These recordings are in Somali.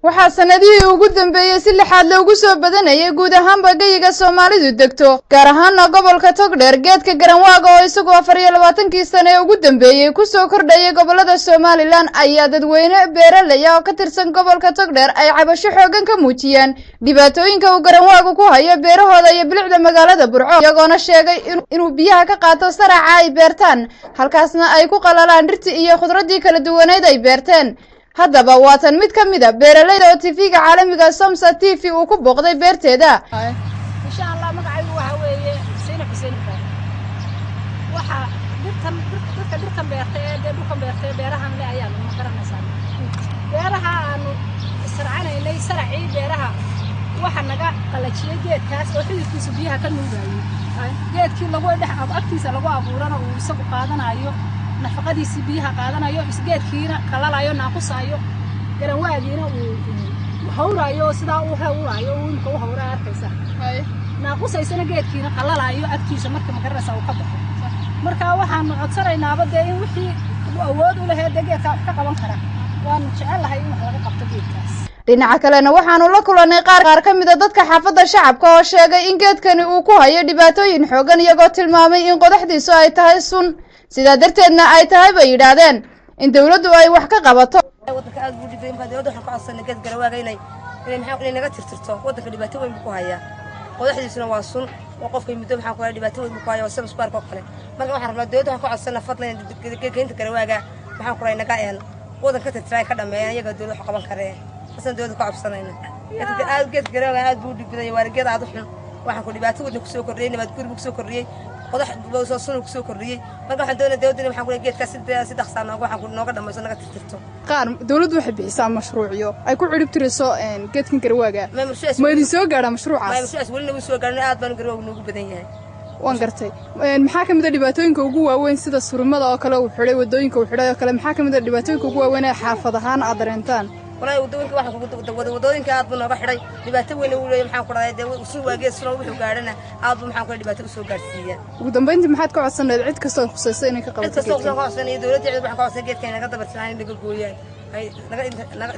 Waxaa sanadihii ugu dambeeyey si lixaad loogu soo badanayay guud ahaanba geyiga Soomaalidu degto, gaar ahaana gobolka Togdheer, geedka garanwaaga oo isagu 24-kii sane ee ugu dambeeyey kusoo kordhayay gobolada Somalilan, ayaa dadweyne beeraley ah oo ka tirsan gobolka Togdheer ay cabasho xoogan ka muujiyeen dhibaatooyinka uu garanwaagu ku hayo beerahooda iyo bilicda magaalada Burco, iyagoona sheegay inuu biyaha ka qaato saraca ay beertaan, halkaasna ay ku qalalaan dhirtii iyo khudraddii kala duwaneyd ay beerteen. Haddaba waatan mid ka mid a beeralayda oo TV-ga caalamiga Somsa TV uu ku booqday beerteeda. Insha Allah, magacaygu waxaa weeye Xuseen Xuseen Ibraahim. Waxaa dhirtan, dadka dhirtan beertay ee dee dhulkan beertay, beerahan le ayaanu, ma garanaysaa, beeraha aanu sarcanaynay, saracii beeraha waxa naga qalajiyey geedkaas oo xididkiisu biyaha ka nuugaayey. Geedkii lagu dhex agtiisa lagu abuurana uu isagu qaadanayo nafaqadiisii, biyaha qaadanayo, geedkiina qalalayo, naaqusaayo, garanwaagiina uu hawraayo, sidaa uu hawraayo, uu imika u hawraa arkaysa, naaqusaysana, geedkiina qalalayo agtiisa marka, ma garanaysaa, uu ka baxo. Marka waxaanu codsanaynaaba dee in wixii awood u laheed dee geedkaa wax ka qaban kara, waanu jecel lahay in wax laga qabto geedkaas. Dhinaca kalena waxaanu la kulannay qaar ka mid a dadka xaafadda shacabka oo sheegay in geedkani uu ku hayo dhibaatooyin xoogan, iyagoo tilmaamay in qodaxdiisu ay tahay sun, sidaa darteedna ay tahay, bay yidhaahdeen, in dawladdu ay wax ka qabato. Waddanka aad buu dhibay. Markaa dawladda waxaan ka codsanay geed garawaaga inay maxaa inay naga tirtirto. Waddanka dhibaato weyn buu ku hayaa, qodaxdiisuna waa sun oo qofka muddo, maxaan ku hayaa, dhibaato weyn buu ku hayaa, waa sida musbaarka oo kale. Marka waxaan rabnaa dawladda waxaan ka codsanaa fadlan geedka garawaaga, maxaan ku hayaa, naga een waddanka ka tirtira, ay ka dhameeyaan iyaga dawladda wax qaban karee, asaan dawladda ka codsanayna. Aad geedka garawaaga aad buu u dhib badan, waa geed aad u xun. Waxaan ku dhibaato weyn kusoo kordhiyey, nabaad guri buu kusoo kordhiyey, qodax soo sun kusoo kordhiyey. Marka waxaan doonaya dawladda waxaan ku geedkaas si dhaqsaa nooga, waxaan ku nooga dhamayso, naga tirtirto. Qaar dawladdu waxay bixisaa mashruucyo ay ku cirib tirayso geedkan garwaaga, ma idin soo gaadhaa mashruucaas? Mashruucaas weli nagu soo gaadhin, aad baan garwaagu noogu badan yahay. Waan gartay. Maxaa ka mid a dhibaatooyinka ugu waaweyn, sida surmada oo kale uu xidhay, wadooyinka uu xidhay oo kale, maxaa ka mid a dhibaatooyinka ugu waaweyn ee xaafad ahaan aad dareentaan? Walaahi wadooyinka waxaan kugu wadooyinka aad buu nooga xidhay, dhibaato weyn uu leeyahay. Maxaan ku dhahay, dee sun waa geed sun, wuxuu gaadhana aad buu, maxaan ku dhahay, dhibaato usoo gaadhsiiya. Ugu dambeyntii maxaad ka codsanayd cid kastoo khusaysa inay ka cid qabato kastoo geedkan? Ka codsanaya dawladda, cid waxaan ka codsanaya geedka inay naga dabar jaraan, in naga gooyaan, ay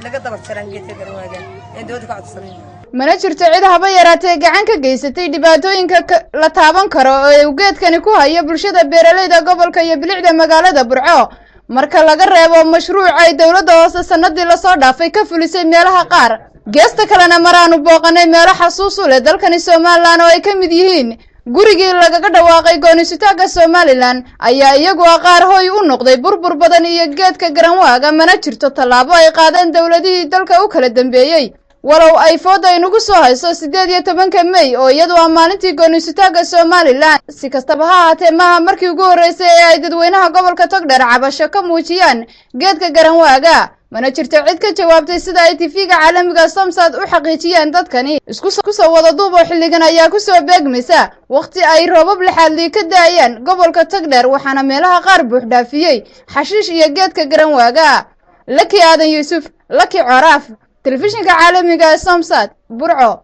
naga dabar jaraan geedka garawaaga ee dawladda ka codsanaya. Mana jirto cid haba yaraatee gacan ka geysatay dhibaatooyinka la taaban karo oo uu geedkani ku hayo bulshada beeralayda gobolka iyo bilicda magaalada Burco, marka laga reebo mashruuc ay dowladda hoose sanadii lasoo dhaafay ka fulisay meelaha qaar. Geesta kalena maraanu booqanay meelo xasuus u leh dalkani Somalilan oo ay ka mid yihiin gurigii lagaga dhawaaqay goonisutaagga Somalilan, ayaa iyagu ah qaar hoy u noqday burbur badan iyo geedka garanwaaga. Mana jirto tallaabo ay qaadeen dowladihii dalka u kala dambeeyey, walow ay fooda inugu soo hayso 18-ka Mey oo iyadu ah maalintii goonisutaagga Somalilan. Si kastaba ha ahaatee, maaha markii ugu horreysay ee ay dadweynaha gobolka Togdheer cabasho ka muujiyaan geedka garanwaaga, mana jirto cid ka jawaabtay, sida ay TV-ga caalamiga Somsad u xaqiijiyeen dadkani. Isku kusoo wada duub oo xilligan ayaa kusoo beegmaysa wakhti ay roobab lixaadlii ka daayeen gobolka Togdheer, waxaana meelaha qaar buux dhaafiyey xashiish iyo geedka garanwaaga. Laki Aadan Yuusuf, Laki Coraaf, telefishinka caalamiga ee Somsad, Burco.